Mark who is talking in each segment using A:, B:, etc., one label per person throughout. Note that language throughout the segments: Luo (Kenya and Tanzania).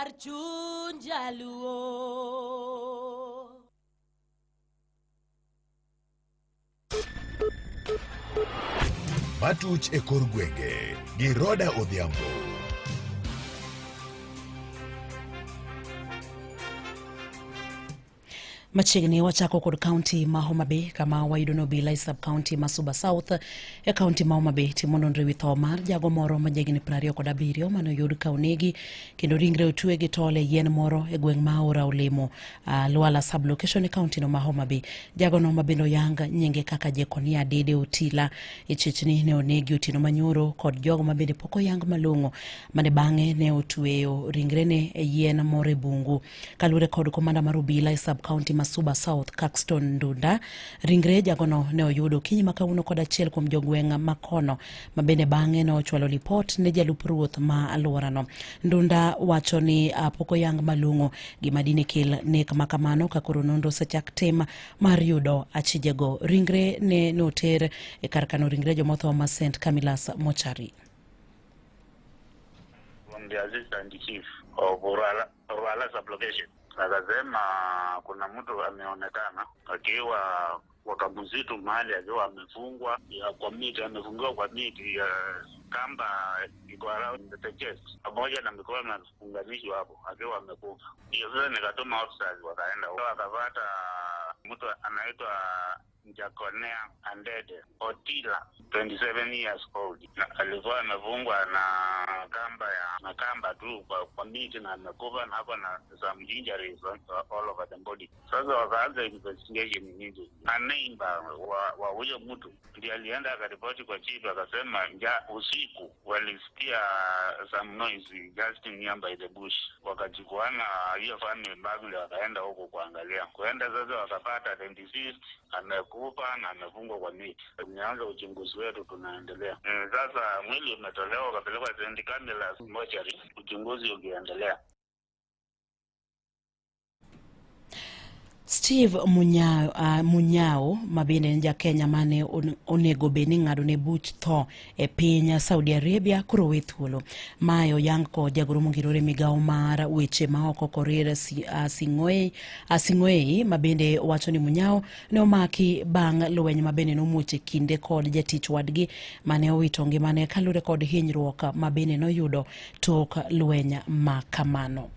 A: Kar chuny jaluo.
B: Matuch e kor gwenge gi Roda Odhiambo.
C: Machiegni wachako kod kaunti ma Homa Bay kama wayudo ni obila e sub kaunti ma Suba South e kaunti ma Homa Bay timo nonro ewi tho mar jago moro ma jahigni 27 mane oyud ka onegi kendo ringre otwe gi tol e yien moro e gweng' ma Aora Olemo Lwala sub location e kaunti no ma Homa Bay. Jagono ma bende oyang nyinge kaka Jekonia Dede Otila e chechni ne onegi otieno manyoro kod jogo ma bende pok oyang malong'o mane bang'e ne otweyo ringrene e yien moro e bungu. Kaluwore kod komanda mar obila e sub county ma Suba South, Caxton Ndunda, ringre jagono ne oyudo okinyi ma kawuono kod achiel kuom jogweng' ma kono ma bende bang'e ne ochwalo lipot ne jalup ruoth ma alworano. Ndunda wacho ni pok oyang malong'o gima dine kel nek ma kamano ka koro nonro osechak tim mar yudo achijego. Ringre ne noter e kar kano ringre jomotho ma St Camillus Mortuary.
D: From the assistant chief of Urala, Urala sublocation akasema kuna mtu ameonekana akiwa kwa kamsitu mahali akiwa amefungwa ya kwa miti, amefungiwa kwa miti ya kamba iko around the chest pamoja na mikono amefunganishwa hapo akiwa amekufa. Ndio sasa nikatuma officers wakaenda wakapata mtu anaitwa Njakonea Andede Otila 27 years old, na alikuwa amefungwa na kamba ya na kamba tu kwa miti na amekufa na ako na some injuries all over the body. Sasa wakaanza investigation nyingi. Na neighbor wa huyo mtu ndiye alienda akaripoti kwa chief, akasema nja usiku walisikia some noise just near by the bush, wakachukuana hiyo family bag wakaenda huko kuangalia. Kuenda sasa wakapata the deceased amekufa na amefungwa kwa miti. Tumeanza uchunguzi wetu, tunaendelea. Sasa mwili umetolewa ukapelekwa St. Camillus mortuary, uchunguzi ukiendelea.
C: Steve Munyao ma bende en ja Kenya mane onego bed ni ng'ado ne buch tho e piny Saudi Arabia koro we thuolo. Mae oyang kod jagoro mongirore migawo mar weche maoko Korir Sing'oei ma bende wacho ni Munyao ne omaki bang' lweny ma bende nomuoch e kinde kod jatich wadgi mane owito ngimane kaluwore kod hinyruok ma bende noyudo tok lweny ma kamano.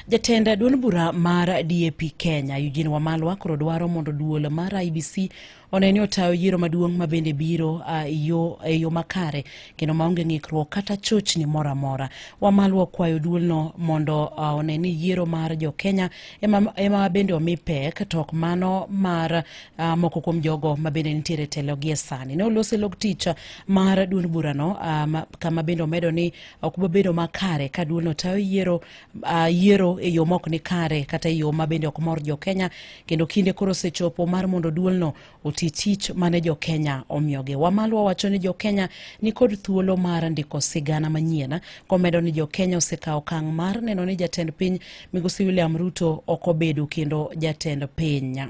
C: Jatend duond bura mar DAP Kenya Eugene Wamalwa koro dwaro mondo duol mar IEBC one ni otayo yiero maduong' ma bende biro e yo makare kendo maonge ng'ikruok kata chochni moro amora. Wamalwa okwayo duolno mondo one ni yiero mar jo Kenya ema bende omi pek to ok mano mar moko kuom jogo ma bende nitiere e telo gie sani. Ne olose log tich mar duond burano kama bende omedo ni ok bobedo makare ka duolno tayo yiero e yo mok ni kare kata e yo ma bende ok mor jo Kenya kendo kinde koro osechopo mar mondo duolno oti tich mane jo Kenya omiyogi. Wamalwa wacho ni jo Kenya ni kod thuolo mar ndiko sigana manyien komedo ni jo Kenya osekawo okang' mar neno ni jatend piny Migosi William Ruto ok obedo kendo jatend piny.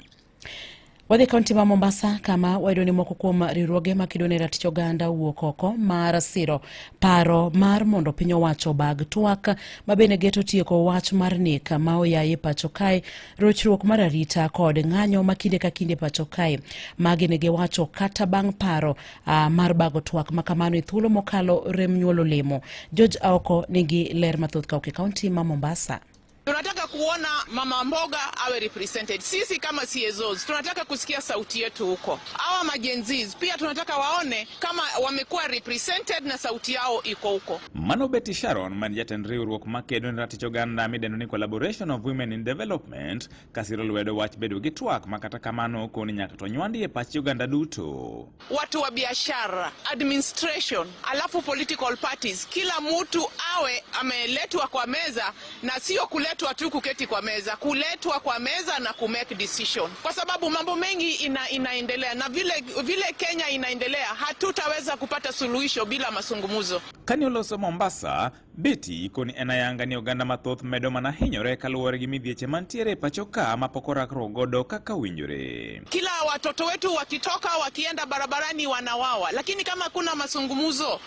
C: Wadhi kaunti ma Mombasa kama wayudo ni moko kuom riwruoge makedo ne ratich oganda owuok oko mar siro paro mar mondo piny owacho obag twak ma bende geto tieko wach mar nek ma oyaye e pacho kae, rochruok mar arita kod ng'anyo ma kinde ka kinde pacho kae. Magi ne giwacho kata bang' paro mar bago twak ma kamano e thuolo mokalo rem nyuolo lemo. George Aoko nigi ler mathoth ka ok e kaunti ma Mombasa.
E: Tunataka kuona mama mboga awe represented. Sisi kama CSOs tunataka kusikia sauti yetu huko. Hawa ma-Gen Zs pia tunataka waone kama wamekuwa represented na sauti yao iko huko.
F: Mano Betty Sharon man jatend riwruok makedo ne ratich oganda midendo ni Collaboration of Women in Development kasiro lwedo wach bedo gi twak ma kata kamano koni nyaka to nywandi e pach oganda duto.
E: Watu wa biashara, administration, alafu political parties, kila mtu awe ameletwa kwa meza na sio kuletwa tu kuketi kwa meza, kuletwa kwa meza na ku make decision, kwa sababu mambo mengi inaendelea na vile Kenya inaendelea hatutaweza kupata suluhisho bila mazungumzo.
F: Kani oloso Mombasa, Betty koni en ayanga ni oganda mathoth medo mana hinyore kaluwore gi midhieche mantiere e pacho ka mapok orakruok godo kaka owinjore.
E: Kila watoto wetu wakitoka wakienda barabarani wanawawa, lakini kama kuna mazungumzo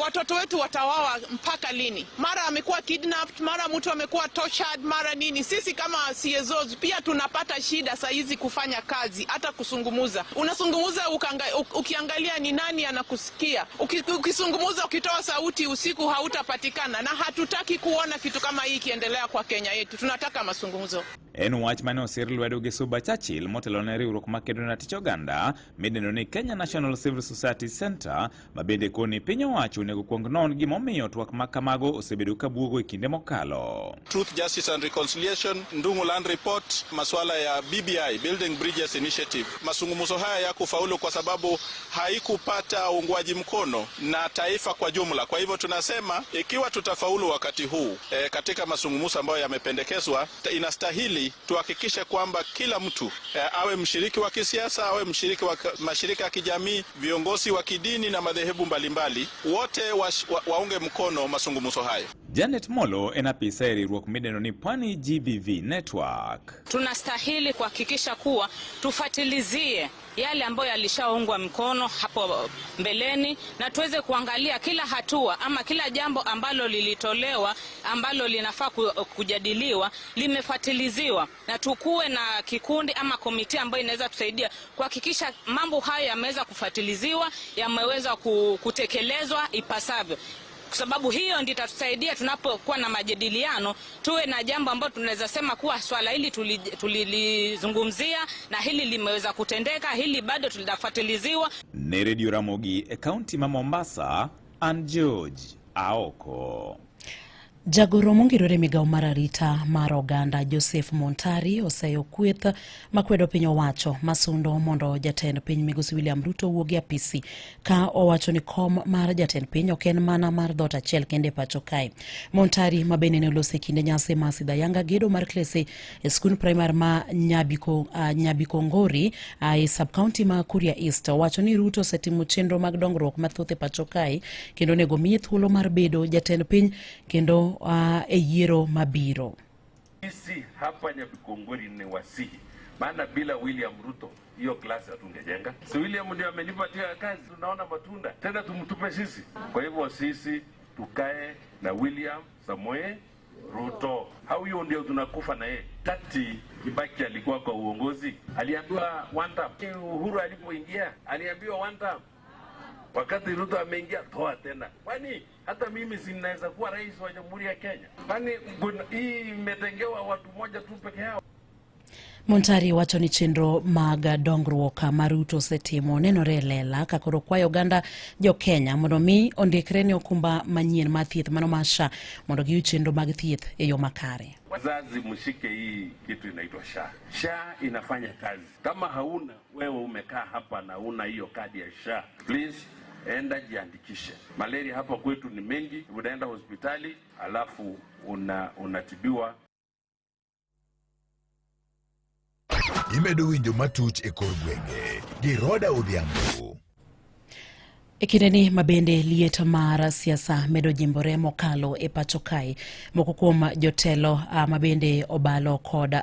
E: watoto wetu watawawa mpaka lini? Mara amekuwa kidnapped, mara mtu amekuwa tortured, mara nini. Sisi kama CSOs pia tunapata shida saa hizi kufanya kazi, hata kusungumuza. Unasungumuza ukiangalia ni nani anakusikia. Ukisungumuza ukitoa sauti usiku hautapatikana, na hatutaki kuona kitu kama hii ikiendelea kwa Kenya yetu. Tunataka mazungumzo.
F: En wach mane osir lwedo gi Suba Churchill motelo ne riwruok makedo ne tich oganda midendo ni Kenya National Civil Society Center, ma bende koni piny owacho onego kuong non gimomiyo twak ma kamago osebedo ka buogo e kinde mokalo.
G: Truth, Justice and Reconciliation, Ndung'u Land Report, masuala ya BBI, Building Bridges Initiative. Mazungumzo haya hayakufaulu kwa sababu haikupata uungwaji mkono na taifa kwa jumla. Kwa hivyo tunasema ikiwa tutafaulu wakati huu katika mazungumzo ambayo yamependekezwa, inastahili tuhakikishe kwamba kila mtu awe mshiriki wa kisiasa, awe mshiriki wa mashirika ya kijamii, viongozi wa kidini na madhehebu mbalimbali, wote waunge mkono mazungumzo hayo.
F: Janet Molo en apisa e riwruok midendo ni Pwani GBV Network.
H: Tunastahili kuhakikisha kuwa tufatilizie yale ambayo yalishaungwa mkono hapo mbeleni, na tuweze kuangalia kila hatua ama kila jambo ambalo lilitolewa ambalo linafaa kujadiliwa limefatiliziwa, na tukuwe na kikundi ama committee ambayo inaweza tusaidia kuhakikisha mambo hayo yameweza kufatiliziwa, yameweza kutekelezwa ipasavyo, kwa sababu hiyo ndio itatusaidia tunapokuwa na majadiliano, tuwe na jambo ambalo tunaweza sema kuwa swala hili tulilizungumzia na hili limeweza kutendeka, hili bado tunafuatiliziwa.
F: Ne Radio Ramogi e kaunti ma Mombasa, an George Aoko.
C: Jagoro mongirore migawo mar arita mar oganda Joseph Montari oseyo kweth makwedo piny owacho masundo mondo jatend piny migosi William Ruto owuog e apisi, ka owacho ni kom mar jatend piny ok en mana mar dhoot achiel kende e pacho kae. Montari, ma bende ne oloso e kinde nyasi mar sidho ayanga gedo mar klese e skund primar ma Nyabikongori e sub-county ma Kuria East, owacho ni Ruto osetimo chenro mag dongruok mathoth e pacho kae kendo onego miye thuolo mar bedo jatend piny kendo e yiero mabiro.
I: Sisi hapa Nyabikongori ni wasihi, maana bila William Ruto hiyo klasi hatungejenga. Si William ndio amenipatia kazi, tunaona matunda tena tumtupe sisi. Kwa hivyo sisi tukae na William Samoei Ruto, au hiyo ndio tunakufa na yeye. Tati Kibaki alikuwa kwa uongozi, aliambiwa one term. Uhuru alipoingia aliambiwa one term. Wakati Ruto ameingia, toa tena. Kwani hata mimi si ninaweza kuwa rais wa Jamhuri ya Kenya? Kwani hii imetengewa watu moja tu peke yao?
C: Montari wacho ni chenro mag dongruok ma Ruto osetimo nenore e lela, ka koro kwayo oganda jo Kenya mondo mi ondikre ne okumba manyien mar thieth mano mar SHA mondo giyud chenro mag thieth e yo makare.
I: Wazazi, mshike hii kitu inaitwa SHA. SHA inafanya kazi. Kama hauna wewe, umekaa hapa na una hiyo kadi ya SHA, please enda jiandikishe. Malaria hapa kwetu ni mengi, unaenda hospitali alafu unatibiwa.
B: Imedo winjo matuch e kor gwenge gi Roda Odhiambo.
C: E kindeni mabende liet mar siasa medo jimbore mokalo e pacho kae, moko kuom jotelo mabende obalo kod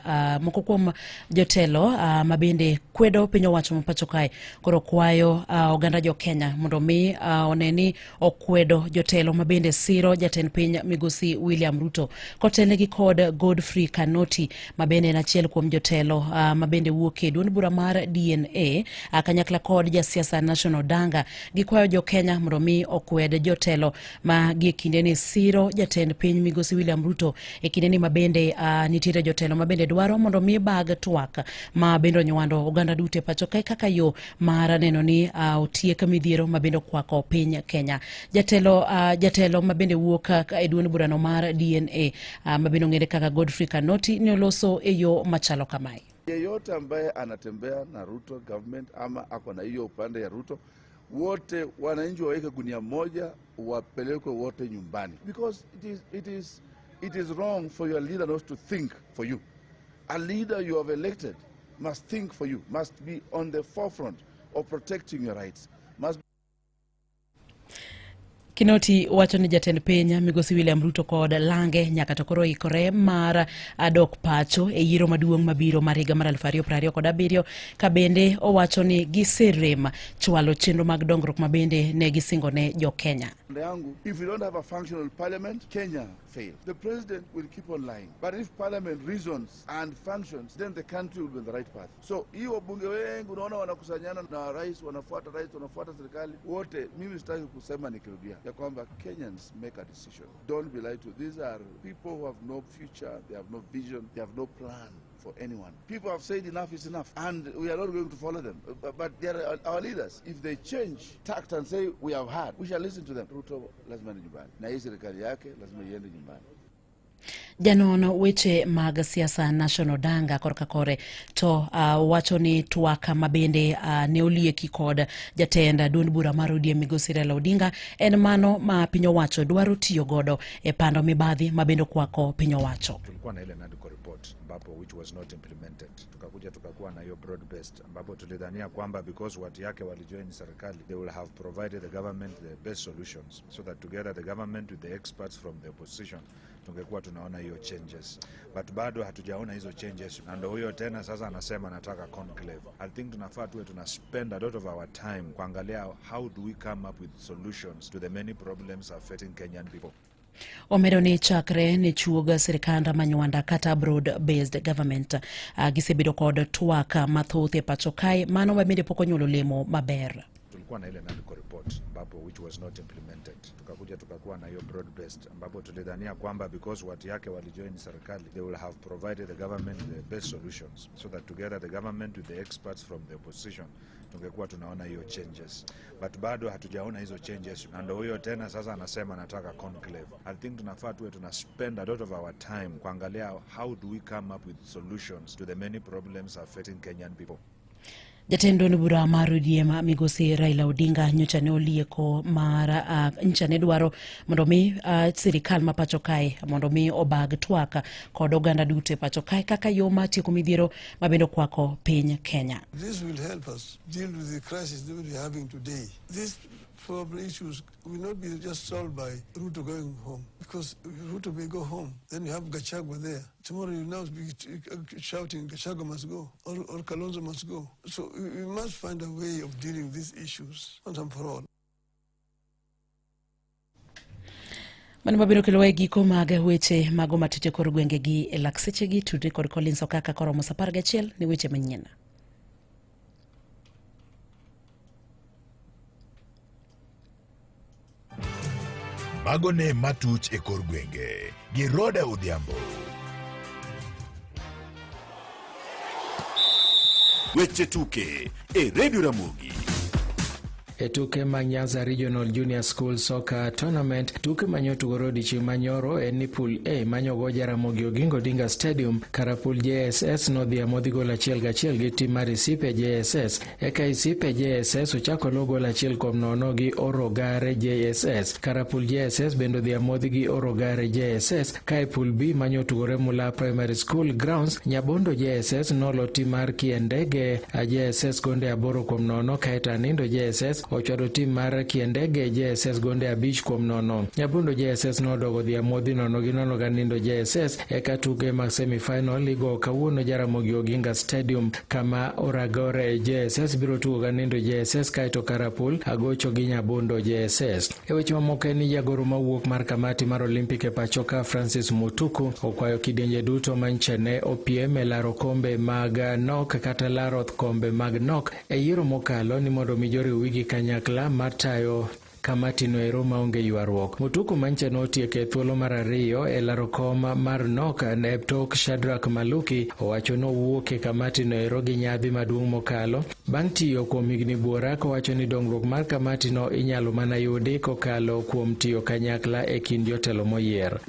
C: moko kuom jotelo mabende kwedo piny owacho ma pacho kae koro kwayo oganda jo Kenya mondo mi one ni okwedo jotelo mabende siro jatend piny migosi William Ruto, kotelnegi kod Godfrey Kanoti, mabende en achiel kuom jotelo mabende wuok e duond bura mar DNA kanyakla kod jasiasa National Danga. Gikwayo jo Kenya mondo mi okwed jotelo ma gie kindeni siro jatend piny migosi William Ruto, e kindeni mabende nitiere jotelo mabende dwaro mondo mi bag twak ma bende onywando oganda duto e pacho kae kaka yo mar neno ni otiek midhiero mabende okwako piny Kenya. Jatelo mabende wuok e duond burano mar DNA, mabende ong'ere kaka Godfrey Kanoti, ne oloso e yo machalo kamae.
J: Yeyote ambaye anatembea na Ruto government ama ako na hiyo upande ya Ruto, wote wananchi waweke gunia moja, wapelekwe wote nyumbani, because it is wrong for your leader not to think for you. A leader you have elected must think for you, must be on the forefront of protecting your rights, must
C: Kinoti wacho ni jatend piny migosi William Ruto kod lange nyaka to koro ikore mar dok pacho e yiero maduong' mabiro mar higa mar 2027 ka bende owacho ni giserem chwalo chenro mag dongruok ma bende ne gisingo ne jo Kenya.
J: Yangu, if you don't have a functional parliament, Kenya fail. The president will keep on lying. But if parliament reasons and functions, then the country will be on the right path. So hii wabunge wengi unaona wanakusanyana na rais, wanafuata rais, wanafuata serikali wote. Mimi sitaki kusema nikirudia ya kwamba Kenyans make a decision. Don't be lied to. These are people who have no future, they have no vision, they have no plan for anyone. People have said enough is enough, and we are not going to follow them. But they are our leaders. If they change tact and say we have had, we shall listen to them. Ruto lazima ni nyumbani, na hii serikali yake lazima iende nyumbani.
C: Janon weche mag siasa National Danga korka kore to wacho ni twak mabende ne olieki kod jatend duond bura mar ODM migosi Raila Odinga en mano ma piny owacho dwaro tiyo godo e pando mibadhi mabende okwako piny owacho.
K: Tulikuwa na ile NADCO report ambapo which was not implemented. Tukakuja tukakuwa na hiyo broad based ambapo tulidhania kwamba because watu yake walijoin serikali they will have provided the government the best solutions so that together the government with the experts from the opposition tungekuwa tunaona hiyo changes, but bado hatujaona hizo changes, na ndo huyo tena sasa anasema nataka conclave. I think tunafaa tuwe tuna spend a lot of our time kuangalia how do we come up with solutions to the many problems affecting Kenyan people.
C: Omedo ni chakre ne chuog sirikand Manywanda kata broad based government gisebedo kod twak mathoth e pacho kae mano ma bende pok onyuolo lemo maber.
K: Tulikuwa na ile NADCO report ambapo which was not implemented. Tukakuja tukakuwa na hiyo broad based ambapo tulidhania kwamba because watu yake walijoin serikali they will have provided the government the best solutions so that together the government with the experts from the opposition tungekuwa tunaona hiyo changes, but bado hatujaona hizo changes, na ndo huyo tena sasa anasema nataka conclave. I think tunafaa tuwe tuna spend a lot of our time kuangalia how do we come up with solutions to the many problems affecting Kenyan people.
C: Jatend duond bura mar ODM migosi Raila Odinga nyocha ne olieko mar nyocha ne dwaro mondo mi sirikal ma pacho kae mondo mi obag twak kod oganda duto e pacho kae kaka yo mar tieko midhiero mabende okwako piny Kenya.
L: This will help us deal with the crisis that we are having today. These problem issues will not be just solved by Ruto going home, because Ruto may go home, then you have Gachagua there. Tomorrow you now be shouting Gachagua must go or Kalonzo must go. So we must find a way of dealing with these issues once and for all.
C: Mano mabiro kelo e giko mag weche mago matut e kor gwenge gi e lak sechegi tudri kod Collins Okaka koromo saa 11 ne weche manyien.
B: Mago ne matuch e kor gwenge gi Roda Odhiambo.
M: Weche tuke e Radio Ramogi.
N: E tuke mag Nyanza Regional Junior School Soccer Tournament, tuke manyotugore odiechieng' manyoro en ni pool A manyogo Jaramogi Oginga Odinga Stadium, Karapul JSS nodhi amodhi gol 1-1 gi tim mar Isipe JSS. Eka Isipe JSS ochako lo gol 1-0 gi Orogare JSS. Karapul JSS bende odhi amodhi gi Orogare JSS. Kae pool B manyotugore Mula Primary School Grounds, Nyabondo JSS nolo tim mar Kiendege JSS gonde 8-0, kaeto Anindo JSS ochwado tim mar Kiendege JSS gonde 5-0. Nyabondo JSS nodogo dhi amodhi 0-0 gi Anindo JSS. Eka tuke mag semifinal igo kawuono Jaramogi Oginga Stadium, kama Oragore JSS biro tugo gi Anindo JSS, kaeto Karapul agocho gi Nyabondo JSS. E weche mamoko en ni jagoro mawuok mar kamati mar Olympic e pacho ka Francis Mutuku okwayo kidienje duto manche ne opiem e laro kombe mag nok kata laro kombe mag nok e yiero mokalo ni mondo mi joriw wigi kanyakla mar tayo kamati no ero maonge ywaruok. Mutuku manche notieko e thuolo mar 2 e laro kom mar nok e tok Shadrack Maluki owacho nowuok e kamati no ero gi nyadhi maduong' mokalo bang' tiyo kuom higni buora, kowacho ni dongruok mar kamati no inyalo mana yudi kokalo kuom tiyo kanyakla e kind jotelo moyier.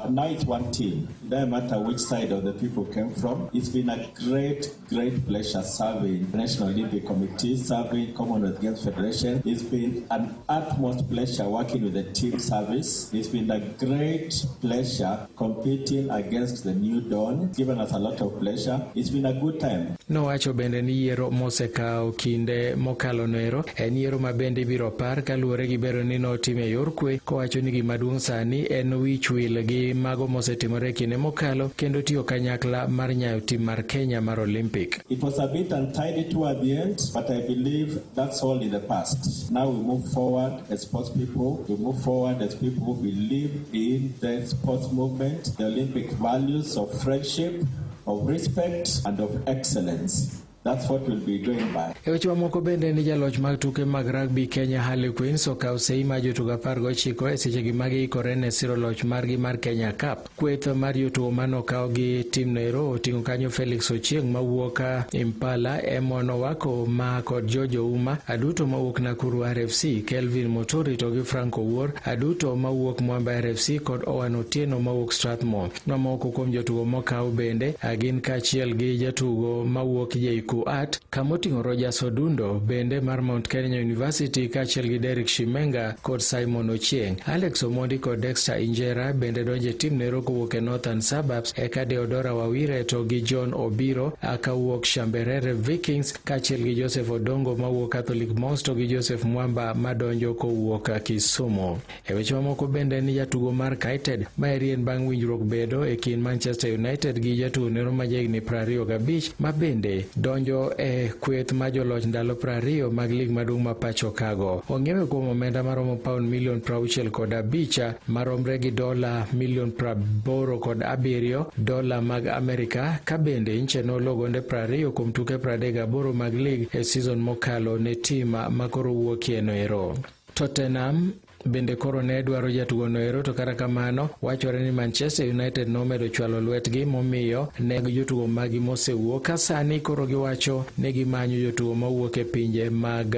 O: Now it's one team. It doesn't matter which side of the people came from. It's been a great, great pleasure serving National Olympic Committee, serving Commonwealth Games Federation. It's been an utmost utmost pleasure working with the team service. It's been a great pleasure competing against the new dawn. It's given us a lot of pleasure. It's been a good time.
N: Nowacho bende ni yiero mosekawo kinde mokalo noero en yiero ma bende ibiro par kaluwore gi bedo ni notime e yor kwe, kowacho ni gima duong' sani en wich wil gi mago mosetimore e kinde mokalo kendo tiyo kanyakla mar nyayo tim mar Kenya mar Olympic.
O: It was a bit untidy toward the end, but I believe that's all in the past. Now we move forward as sports people, we move forward as people who believe in the sports movement, the Olympic values of friendship, of respect, and of excellence. That's what we'll be going by.
N: E weche mamoko bende ni jaloch mag tuke mag rugby Kenya Harlequins okawo sei mar jotugo 19 e sechegi ma giikore ne siro loch margi mar Kenya Cup. Kweth mar jotugo manokaw gi tim noero oting'o kanyo Felix Ochieng mawuok Impala, Emon Owako ma kod George Ouma, aduto mawuok Nakuru RFC, Kelvin Moturi to gi Frank Owuor, aduto mawuok Mwamba RFC kod Owen Otieno mawuok Strathmore. Mamoko kuom jotugo mokaw bende gin kaachiel gi jatugo mawuok JKUAT kamoting'o Rogers Odundo bende mar Mount Kenya University kaachiel gi Derrick Shimenga kod Simon Ochieng. Alex Omondi kod Dexter Injera bende donjo e tim nero kowuok e Northern Suburbs, eka Deodora Wawire to gi John Obiro kawuok Shamberere Vikings kaachiel gi Joseph Odongo mawuok Catholic Monks to gi Joseph Mwamba madonjo kowuok Kisumu. E weche mamoko bende ni jatugo mar United maeri en bang' winjruok bedo e kind Manchester United gi jatugo nero ma jahigni 25 ma bende donjo e kweth ma joloch ndalo 20 mag lig maduong' ma pacho kago. Ong'iewe kuom omenda maromo paund milion 65 maromre gi dola milion 87 dola mag Amerika, ka bende nche nolo gonde 20 kuom tuke 38 mag lig e season mokalo ne tim ma koro wuokie noero. Tottenham bende koro ne dwaro jatugo noero, to kata kamano wachore ni Manchester United nomedo chwalo lwetgi momiyo ne jotugo magi mosewuok, ka sani koro giwacho ni gimanyo jotugo mawuok e pinje mag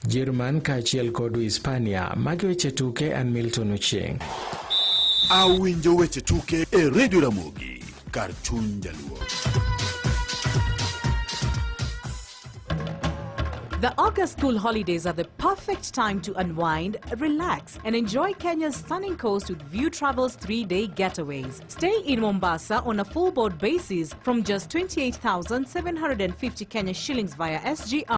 N: Jerman kaachiel kod Hispania. Magi weche tuke, an Milton Ochieng.
M: Awinjo weche tuke e Radio Ramogi kar chuny jaluo.
P: The August school holidays are the perfect time to unwind, relax, and enjoy Kenya's stunning coast with View Travel's 3-day getaways. Stay in Mombasa on a full board basis from just 28,750 Kenya shillings via SGR.